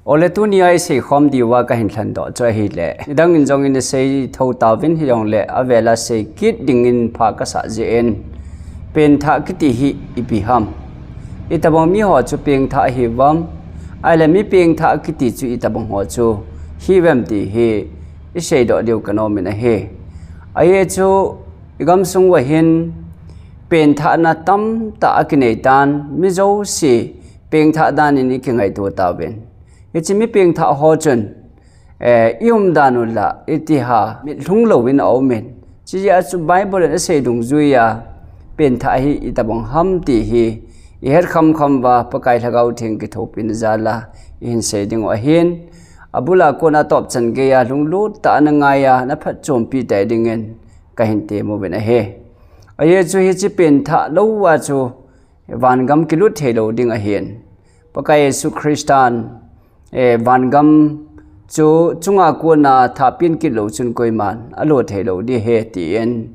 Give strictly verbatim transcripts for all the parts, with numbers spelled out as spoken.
Ole tunia isei khom diuva kahin lhendoh chu ahile, nidang in jong in isei thou tauvin hijongle, avela sei kit dingin pha kasah jeh in, pengthah kiti hi ipi ham? Itobang miho chu pengthah ahiuvam? Ahile mi pengthah kiti chu itobang ho chu hiuvem ti hi iseidoh diu kanom in ahi. Ajeh chu igamsung uva hin pengthahna tamtah akinei tan, mi jouse pengthah dan in ikingaito tauvin. Hiche mi pengthah ho chun, eh, i umdan u la, iti ham, mitlhung louvin aumin. Chujeh a chu Bible in asei dungjuiya, pengthah hi itobang ham ti hi, ihet khamkham uva, Pakai Lhagao Theng kithopina jal a, ihin sei ding u ahin. Abul a kona topchan geiya, lunglut tah a na ngaiya, na phatchompi tei dingin, kahin temuvin ahi. Ajeh chu hiche pengthah louva chu, vangam kilut thei lou ding ahin. Pakai Jesu Christan, eh, vangam chu chunga kona thah pen kit lou chun koiman alut thei lou ding ahi tin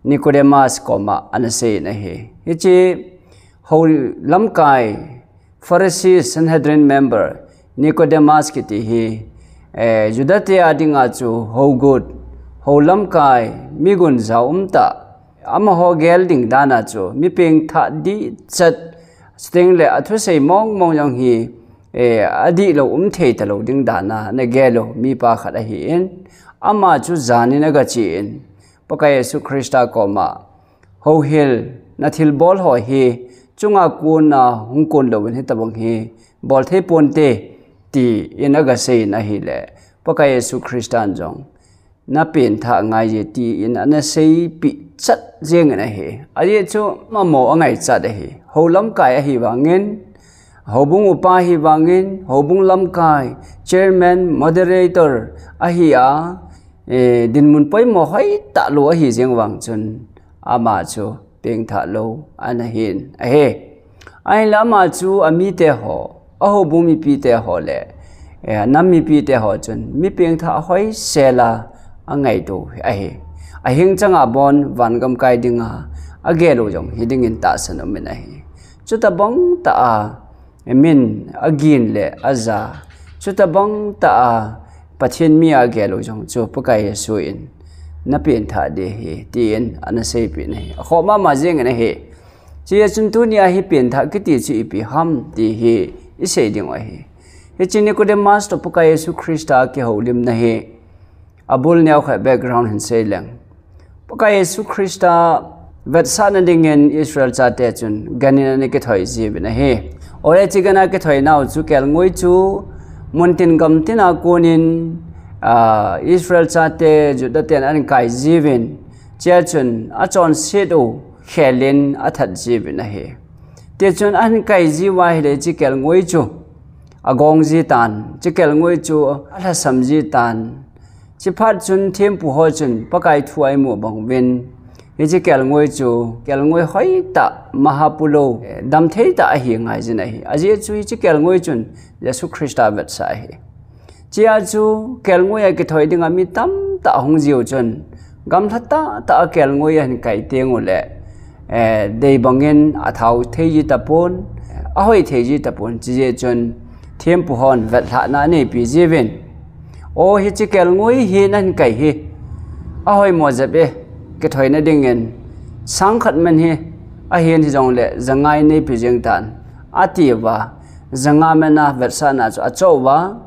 Nicodemus koma ana sei in ahi. Hiche hou lamkai Pharisee Sanhedrin member Nicodemus kiti hi, eh, Juda te a dinga chu hou gut, hou lamkai, mi gunjao umtah, amaho gel ding dan a chu, mi pengthah dihchet, chuteng le athusei mongmong jong hi, eh, adih lou um thei talou ding dan a, ana gel u, mipa khat ahin, ama chu jan in aga chen, Pakai Jesu Christa koma, houhil, na thilbol ho hi, chunga kona hung kon louvin hitobang hi, bol thei ponte, tin aga sei in ahile, Pakai Jesu Christan jong, na pengthah ngai e tin ana seipeh chat jeng in ahi. Ajeh chu mamo angaichat ahi. Hou lamkai ahi vangin, houbung upa ahi vangin, houbung lamkai, chairman, moderator ahi a, eh, dinmun poimo hoitah lou ahi jeng vang chun, ama chu pengthah lou ana hin ahi. Ahinla ama chu amite ho, ahoubung mipite ho le, eh, nam mipite ho chun mi pengthah hoisel a angaito ahi. Ahing changa bon vangam kai dinga agel u jong hidingin tahsan umin ahi. Chutobang tah a, min agin le aja, chutobang tah a Pathen mi a agel u jong chu Pakai Jesu in na pengthah ding ahi, tin ana seipeh in ahi. Akhoh mama jeng in ahi. Chujeh chun tunia hi pengthah kiti chu ipi ham ti hi isei ding u ahi. Hiche Nicodemus toh Pakai Jesu Christa kihoulimna hi abul neokhat background hin sei leng. Pakai Jesu Christa vetsahna dingin Israel chate chun gan in ana kithoi jiuvin ahi. Ole hiche gan a kithoinau chu kelngoi chu muntin gamtin a konin, ah, Israel chate Juda ten ana kai jiuvin, chea chun achonset u khel in athat jiuvin ahi. Tichun ana kai jiuva ahile hiche kelngoi chu agong jitan, hiche kelngoi chu alhasam jitan. Chuphat chun thempu ho chun Pakai thu a imu bang uvin, hiche kelngoi chu kelngoi hoitah, mahapulo, eh, damthei tah ahi ngai jin ahi. Ajeh chu hiche kelngoi chun Jesu Christa vetsah ahi. Chea chu kelngoi a kithoi dinga mi tamtah ahung jiu chun, gamlha tahtah a kelngoi ahin kai teng ule, eh, dei bangin athao thei ji tapon, ahoi thei ji tapon, chujeh chun thempu hon vetlhahna aneipi jiuvin. O, hiche kelngoi hi nahin kai hi ahoimo jep e, kithoina dingin sang khat man hi ahin hijongle ja nga ineipi jeng tan, atiuva, ja nga man a vetsahna chu achoh uva,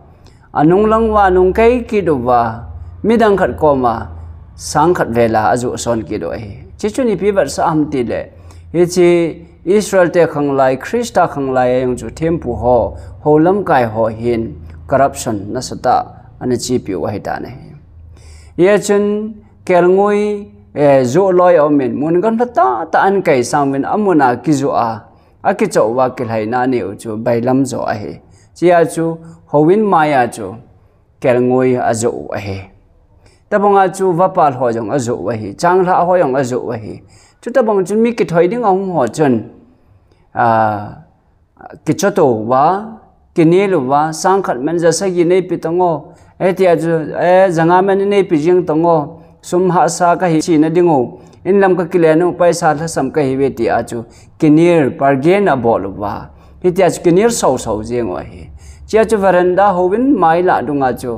anung lang uva anung kai kit uva, midang khat koma sang khat vel a ajoh son kit u ahi. Hiche chun ipi vetsah ham tile, hiche Israel te khanglai, Christa khanglai a jong chu thempu ho, hou lamkai ho hin corruption nasatah a ana chepi u ahitan ahi. Hijeh chun kelngoi, eh, joh loi a umin, mun gamlha tahtah a ana kai sang uvin, amun a kijoh a, akichoh uva kilhaina anei u chu bailam joh ahi. Chea chu houin maiya chu kelngoi ajoh u ahi. Tobang a chu vapal ho jong ajoh u ahi, changlhah ho jong ajoh u ahi. Chutobang chun mi kithoi ding ahung ho chun, ah, kichoto uva, kinel uva, sang khat man ja sagi neipi tango, eh, tia chu, eh, ja nga man neipi jeng tango, sum hahsa kahi, sina ding u, in lam kakile nau, paisa lhasam kahiuve tia chu kinel, bargain abol uva. Hitia chu kinel soso jeng u ahi. Tia chu veranda houin mai lah dunga chu,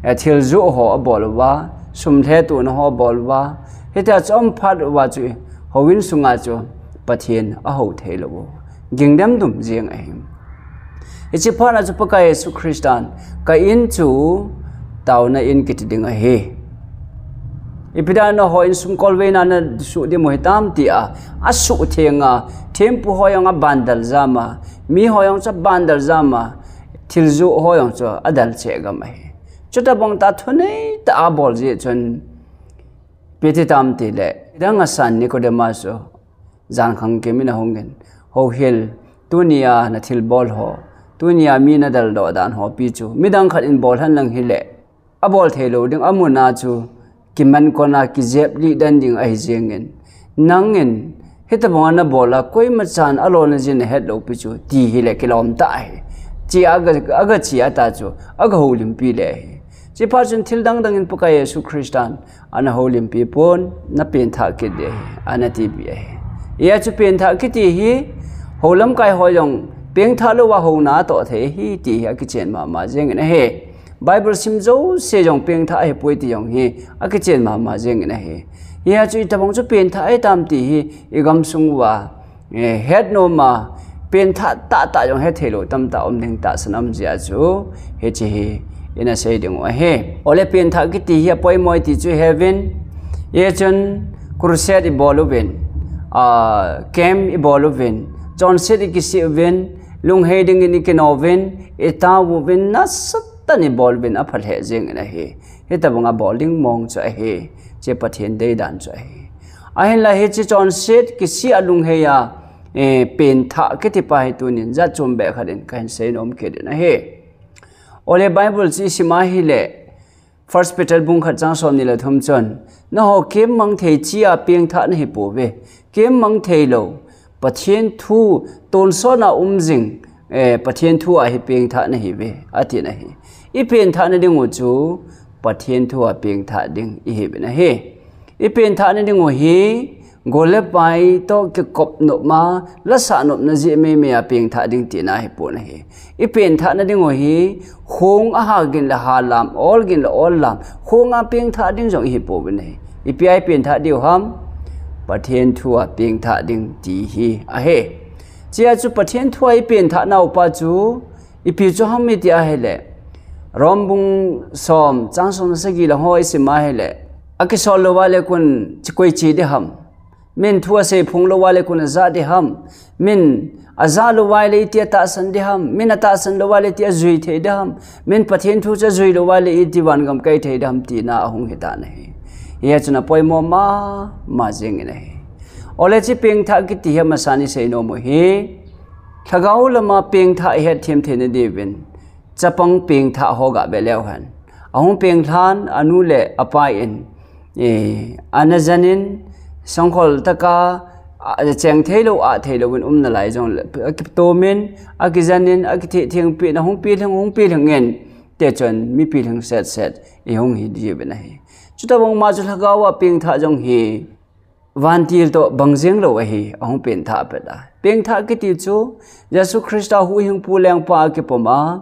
eh, thil joh ho abol uva, sum lhe tuna ho abol uva, hitia chu aum phat uva chu houin sunga chu Pathen ahou thei lou u. Ging dem dum jeng ahi. Hiche phat a chu Pakai Jesu Christan, "Ka in chu taona in kiti ding ahi. Ipi dan a nangho in sumkolveina nasuh diu hitam?" tia asuhtheng a, thempu ho jong abandal jam a, mi ho jong chu abandal jam a, thil joh ho jong chu adal cheh gam ahi. Chuti bang tah thunei tah abol jeh chun, ipi ti tam tile, dang asan Nicodemus chu jankhang kimin ahungin, "Houhil, tunia nathilbol ho, tunia mi nadaldoh dan ho pi chu midang khat in bol hen lang hile, abol thei lou ding, amun a chu kiman kon a kijep lih den ding ahi jengin, nangin hitobang a nabol a koima chan alolna jin nahet lou pi chu," ti hile kilom tah ahi. Ti aga, aga chi a ta chu, aga houlimpi le ahi. Hiche phat chun thil dang dang in Pakai Jesu Christan ana houlimpi pon, "Na pengthah kit ding ahi," ana tipi ahi. Hia chu pengthah kiti hi, hou lamkai ho jong pengthah louva houna atoh thei ahi ti hi akichen mama jengin ahi. Bible sim jouse jong pengthah ahipoi ti jong hi akichen mama jengin ahi. Hia chu itobang chu pengthah ahitam ti hi igamsung uva, eh, het nom a, pengthah tahtah jong hethei lou tamtah um ding tahsan um jeh a chu, hiche hi ina sei ding u ahi. Ole pengthah kiti hi apoimo e ti chu iheuvin, hichun crusade ibol uvin, ah, camp ibol uvin, chonset ikisih uvin, lunghei dingin ikino uvin, itao uvin, nasatah in ibol uvin apha lheh jengin ahi. Hitobang a bol ding mong chu ahi. Hiche Pathen deidan chu ahi. Ahinla hiche chonset kisih a lunghei a, eh, pengthah kiti pa hi tunin jat chom beh khat in kahin sei nom kit in ahi. Ole Bible chu isim a hile, First Peter bung khat chang som ni le thum chun, "Nangho kemmang thei chi a pengthah nahi pouve. Kemmang thei lou, Pathen thu tonsot na um jing, eh, Pathen thu a hi pengthah nahiuve," atin ahi. Ipengthah na ding u chu Pathen thu a pengthah ding ihiuvin ahi. Ipengthah na ding u hi, gol le pai toh kikop nop ma, lasah nopna jeh meimei a pengthah ding tina ahipon ahi. Ipengthah na ding u hi, khong a ha gin le ha lam, ol gin le ol lam, khong a pengthah ding jong ihi pouvin ahi. Ipi a ipengthah diu ham? Pathen thu a pengthah ding ti hi ahi. Hichea chu Pathen thu a ipengthah nau pa chu, ipi chu ham iti ahile, Rom bung som, chang som le sagi lang ho isim ahile, akisol lou va le kon chi koi chi ding ham? Min thu asei phong lou va le kon aja ding ham? Min aja lou va le iti atahsan ding ham? Min atahsan lou va le iti ajui thei ding ham? Min Pathen thu chu ajui lou va le iti vangam kai thei ding ham tina ahung hitan ahi. Hia chun apoimo mama jengin ahi. Ole hiche pengthah kiti hi amasan isei nom u hi, lhagao lama pengthah ihet them theina diuvin, chapang pengthah ho gave leu hen. Ahung peng lhan, anu le apa in, eh, ana jan in, songkhol tah a, a, cheng thei lou, ah thei lou in um nalai jongle, akitom in, akijan in, akithetheng pin, ahung pilhing, hung pilhing in, tichun mi pilhing set set ihung hi diuvin ahi. Chuti bang ma chu lhagao a pengthah jong hi, vantil toh bang jeng lou ahi, ahung pengthah pet a. Pengthah kiti chu, Jesu Christa huhhingpu lengpa akipom a,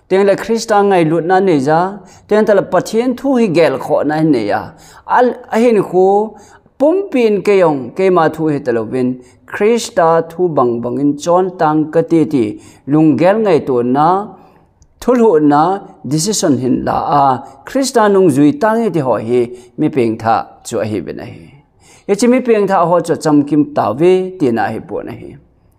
tengle Christa ngailutna anei a, teng tale Pathen thu hi gelkhohna anei a. Al-, ahinkho, pumpi in kei jong, keima thu hita louvin, Christa thu bang bang in chon tang kate ti, lunggel ngaitona, thulhuhna, decision hin la a, Christa nungjui tange ti ho hi mi pengthah chu ahiuvin ahi. Hiche mi pengthah ho chu chamkim tauve tina ahipon ahi.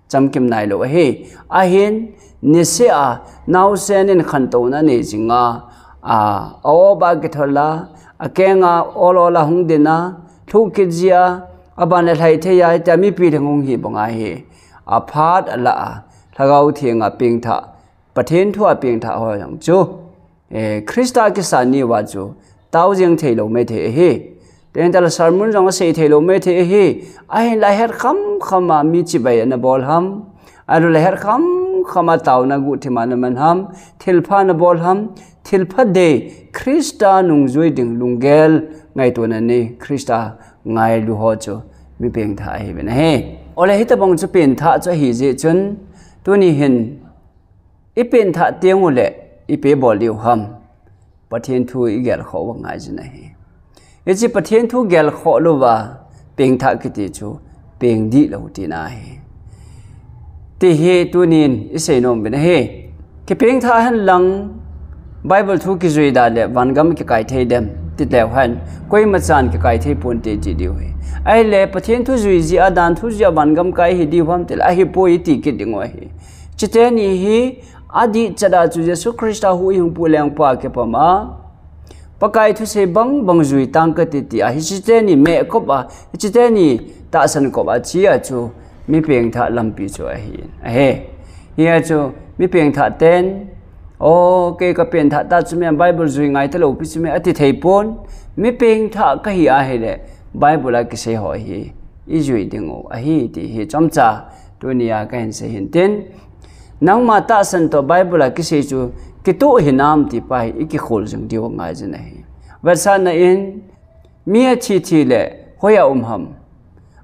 Chamkim nailou ahi. Ahin, niseh a, naosen in khantouna nei jing a, a, a-op a kithol a, akeng a ol ol a hung din a, lhuh kit jia, aban le lhai thei a, hitia mi pilhing hung hi bang ahi. Aphat ala a, Lhagao Theng a pengthah, Pathen thu a pengthah ho jong chu, eh, Christa kisan ni uva chu, tao jeng thei lou maithei ahi. Teng tale sermon jong asei thei lou maithei ahi. Ahinla het kham kham a mi chibai ana bol ham? Ahilou le het kham kham a taona guhthim a ana man ham? Thilpha ana bol ham? Thilpha dei, Christa nungjui ding lunggel ngaitona nei, Christa ngailu ho chu mi pengthah ahiuvin ahi. Ole hitabang chu pengthah chu ahi jeh chun, tuni hin I pengthah teng uleh ipi bol diu ham? Pathen thu i gelkhoh u angaijin ahi. Hiche Pathen thu gelkhoh louva pengthah kiti chu peng dihlou tina ahi. Ti hi tunin i seinom uvin ahi. Kipengthah henlang Bible thu kijui da le vangam kikai thei dem ti leu hen, koima chan kikai thei ponte ti diu ahi. Ahile Pathen thu jui jeh a, dan thu jui a vangam kai hi diu ham tile ahipoi ti kit ding u ahi. Chuteni hi adih chet a chu Jesu Christa huhhingpu lengpa kipah a, Pakai thusei bangbang jui tang kati ti a, hiche teni meh kop a, hiche teni tahsan kop a che a chu mi pengthah lampi chu ahi. Ahi. Hia chu mi pengthah ten, o, kei ka pengthah ta chu mi Bible jui ngai talou pi chu mi ati thei pon, mi pengthah kahi ahile Bible a kisei ho hi i jui ding u ahi ti hi chomcha tunia kahin sei hin tin, nangma tahsan toh Bible a kisei chu kitoh hinam ti pa hi i kikhol jing diu angaijin ahi. Vetsahna in, mi athi thi le hoiya um ham?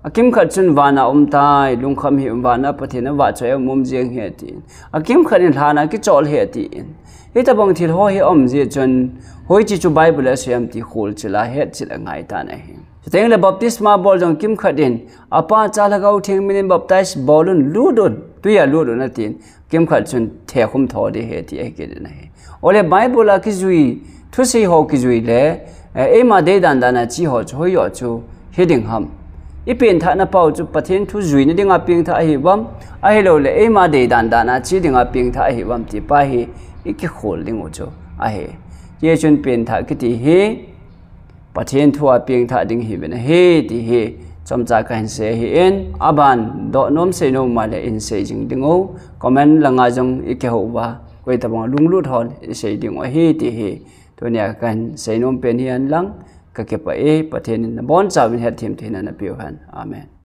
Akimkhat chun vana um tai, lungkham hih un, vana Pathen avahchoi a um um jeng hi atin. Akimkhat in lhan a kichol hi atin. Hitobang thil ho hi aum jeh chun, hoiche chu Bible a sei ham ti kholchil a hetchil angai tan ahi. Chuteng le baptisma bol jong kimkhat in, Apa, Cha, Lhagao Theng minin baptize bol un, lut un, tui a lut un atin. Kimkhat chun thekhum tho ding ahi ti ahi kit in ahi. Ole Bible a kijui, thusei ho kijui le, eh, eima deidan dan a che ho chu hoiya chu hi ding ham? I pengthahna pau chu Pathen thu juina dinga pengthah ahi uvam, ahilouleh eima deidan dan a che dinga pengthah ahi uvam ti pa hi i kikhol ding u chu ahi. Hijeh chun pengthah kiti hi Pathen thu a pengthah ding hi uvin ahi ti hi chomcha kahin sei ahin, aban dohnom seinom a le in sei jing ding u, comment langa jong i kihou uva, koitabang lunglut hon i sei ding u ahi ti hi tunia kahin seinom pen hi hen lang, kakipah e, Pathen in nabonchauvin hetthem theina napeu hen. Amen.